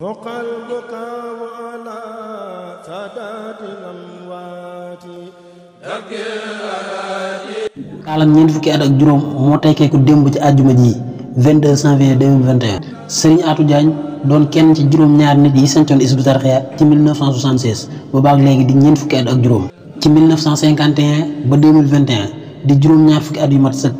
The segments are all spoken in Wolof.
وقع البكاء على سادات الأموات kaalam ñeent fukki at ak juróom moo tekkee ko démb ci àjjuma ji 22 janvier 2021 Serigne Atou Diagne doon kenn ci juróom-ñaari nit yi sancoon Hizbut Tarqiyyah ci 1976 boobaak léegi di ñeent fukki at ak juróom ci 1951 ba 2021 di juróom-ñaar fukki at yu mat sëkk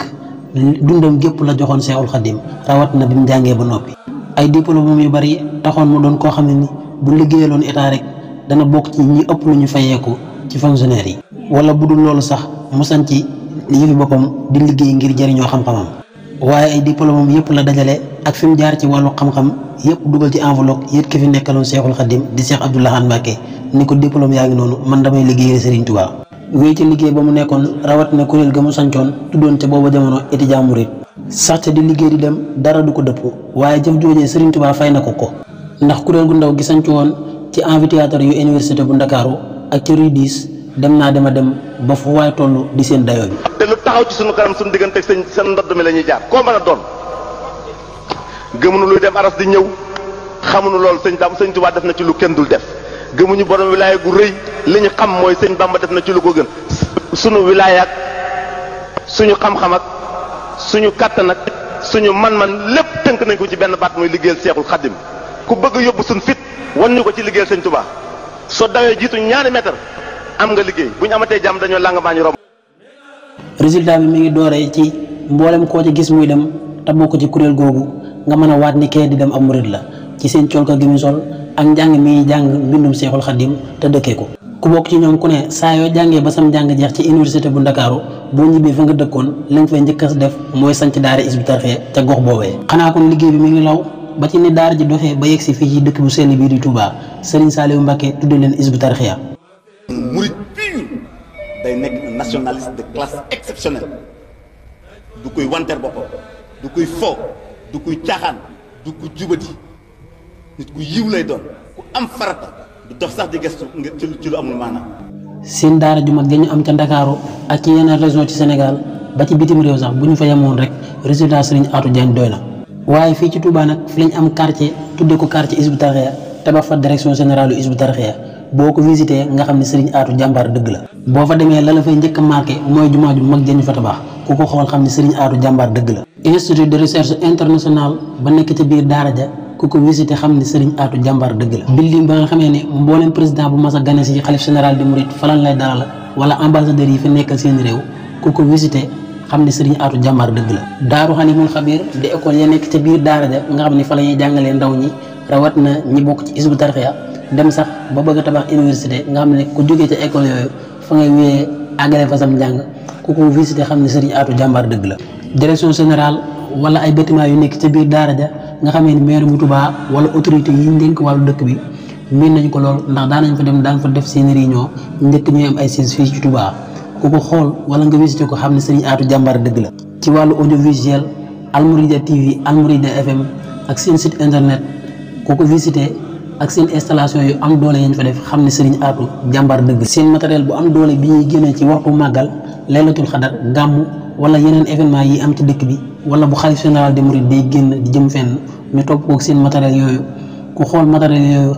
dundam gépp la joxoon Seexul Xadim rawat na bi mu jàngee ba noppi ay diplôme yu bari taxoon mu doon koo xam ne ni bu liggéeyaloon état rek dana bokk ci ñi ëpp lu ñu fayeeku ci fonctionnaire yi wala bu dul loolu sax mu sañ ci yëfi boppam di liggéey ngir jëriñoo xam-xamam waaye ay diplôme yëpp la dajale ak fi mu jaar ci wàllu xam-xam yëpp dugal ci enveloppe yët ki fi nekkaloon Seexul Xadim di Cheikh Abdou Lahad Mbacké ni ko diplôme yaa ngi noonu man damay liggéeyal Serigne Touba wéy ci liggéey ba mu nekkoon rawat na kuréel ga mu sancoon tuddoon ca booba jamono étudiant murid sax ca di liggéey di dem dara du ko dëpp waaye jëf joojee Serigne Touba fay na ko ndax kuréel gu ndaw gi sanc woon ci amphithéâtre yu université bu Ndakaaru ak ci rue 10 dem naa dem ba fu waay toll di seen dayoo bi. te lu taxaw ci sunu kanam sunu diggante seen ndodd mi la ñuy jaar koo mën a doon gëmuñu luy dem aras di ñëw xamuñu loolu sëñ Touba def na ci lu kenn dul def gëmuñu borom wilaaya gu rëy li ñu xam mooy sëñ Bamba def na ci lu ko gën sunu wilaaya ak suñu xam-xam ak suñu kàttan ak suñu man-man lépp tënk nañ ko ci benn baat muy liggéeyal Seexul Xadim ku bëgg yóbbu suñ fit wan ñu ko ci liggéeyal sëñ Touba soo dawee jiitu ñaari mètre am nga liggéey bu ñu amatee jàmm dañoo làng maa ñu romb. résultat bi mi ngi dooree ci mboolem koo ci gis muy dem te bokk ci kuréel googu nga mën a waat ni kee di dem am murid la ci seen colka gi mu sol ak njàng mi jàng mbindum Seexul Xadim te dëkkee ko ku bokk ci ñoom ku ne saa yoo jàngee ba sam jàng jeex ci université bu Ndakaaru boo ñibbee fa nga dëkkoon lañ fay njëkk a def mooy sanc daara Hizbut Tarqiyyah ca gox boobee xanaa kon liggéey bi mi ngi law ba ci ni daara ji doxee ba yegg si fii ci dëkk bu sell bii di Touba Serigne Saliou Mbacké tudde leen Hizbut Tarqiyyah. murid pur day nekk un nationaliste de classe exceptionnelle du koy wanteer boppam du koy fo du koy caaxaan du ko jubati nit ku yiw lay doon ku am farata du dox sax di gestu ci lu amul maanaam. seen daara ju mag dañu am ca Ndakaaru ak ci yeneen région ci Sénégal ba ci bitim réew sax bu ñu fa yemoon rek résultat Serigne Atou Diagne doy na waaye fii ci Touba nag fi lañ am quartier tudde ko quartier Hizbut Tarqiyyah tabax fa direction générale yu Hizbut Tarqiyyah boo ko visité nga xam ne Serigne Atou jàmbaar dëgg la boo fa demee la la fay njëkk a marqué mooy jumaa ju mag jëñ fa tabax ku ko xool xam ne Serigne Atou jàmbaar dëgg la. institut de recherche international ba nekk ca biir daara ja ku ko visité xam ne Serigne Atou jàmbaar dëgg la. building ba nga xamee ne mboolem président bu mas a gane si xalif général di Mouride falan lay dalal wala ambassadeur yi fi nekkal seen réew ku ko visité xam ne Serigne Atou jàmbaar dëgg la. Daaru Xalimul Xabiir di école ya nekk ca biir daara ja nga xam ne fa la ñuy jàngalee ndaw ñi rawat na ñi bokk ci Hizbut Tarqiyyah dem sax ba bëgg a tabax université nga xam ne ku jógee ca école yooyu fa ngay wéyee àggale fa sam njàng ku ko visité xam ne Serigne Atou jàmbaar dëgg la. direction générale wala ay bâtiment yu nekk ca biir daara ja nga xamee ni maire bu Touba wala autorité yi ñu dénk wàllu dëkk bi miin nañ ko lool ndax daan nañ fa dem daan fa def seen réunion njëkk ñuy am ay siège fii ci Touba ku ko xool wala nga visité ko xam ne Serigne Atou jàmbaar dëgg la. ci wàllu audiovisuel Almouridiyyah TV Almouridiyyah FM ak seen site internet ku ko visité ak seen installation yu am doole yañ fa def xam ne Serigne Atou jàmbaar dëgg seen matériel bu am doole bi ñuy génnee ci waxtu màggal laylatul xadar gàmmu wala yeneen événement yi am ci dëkk bi wala bu xalif général des mourides day génn di jëm fenn ñu topp kook seen matériel yooyu ku xool matériel yooyu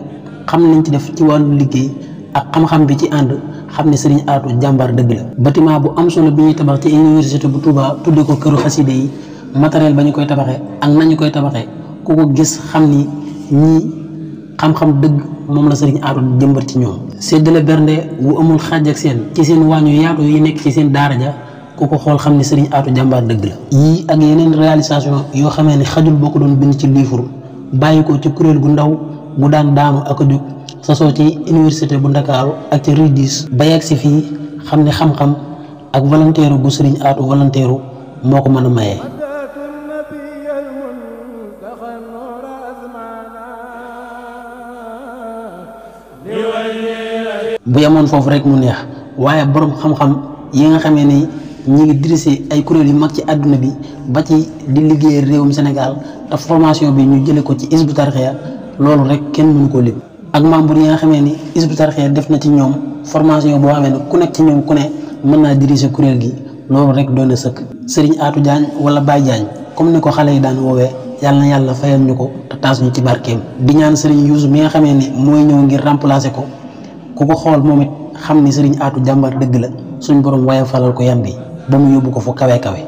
xam ne lañ ci def ci wàllu liggéey ak xam-xam bi ci ànd xam ne Serigne Atou jàmbaar dëgg la. bâtiment bu am solo bi ñuy tabax ci université bu Touba tudde ko këru xaside yi matériel ba ñu koy tabaxee ak nañu koy tabaxee ku ko gis xam ni ñii xam-xam dëgg moom la Serigne Atou jëmbat ci ñoom. séddale bernde wu amul xaaj ak seen ci seen wàññu yaatu yi nekk ci seen daara ja ku ko xool xam ne Serigne Atou jàmbaar dëgg la. yii ak yeneen réalisation yoo xamee ne xajul boo ko doon bind ci livre bàyyi ko ci kuréel gu ndaw gu daan daanu ak a jóg sasoo ci université bu Ndakaaru ak ci rue 10 ba yegg si fii xam ne xam-xam ak volontaire gu Serigne Atou volontaire moo ko mën a maye. bu yemoon foofu rek mu neex waaye borom xam-xam yi nga xamee ni ñi ngi dirigé ay kuréel yu mag ci àdduna bi ba ci di liggéey réewum Sénégal te formation bi ñu jële ko ci Hizbut Tarqiyyah loolu rek kenn mënu ko lim ak membre yi nga xamee ni Hizbut Tarqiyyah def na ci ñoom formation boo xamee ne ku nekk ci ñoom ku ne mën naa diriger kuréel gi loolu rek doon na sëkk. Serigne Atou Diagne wala Baye Diagne comme ni ko xale yi daan woowee yàlla na yàlla fayal ñu ko te taas ñu ci barkeem di ñaan Serigne Youssou mi nga xamee ne mooy ñëw ngir remplacer ko ku ko xool moom it xam ni Serigne Atou jàmbar dëgg la suñ borom waaye falal ko yan bi ba mu yóbbu ko fu kawe kawe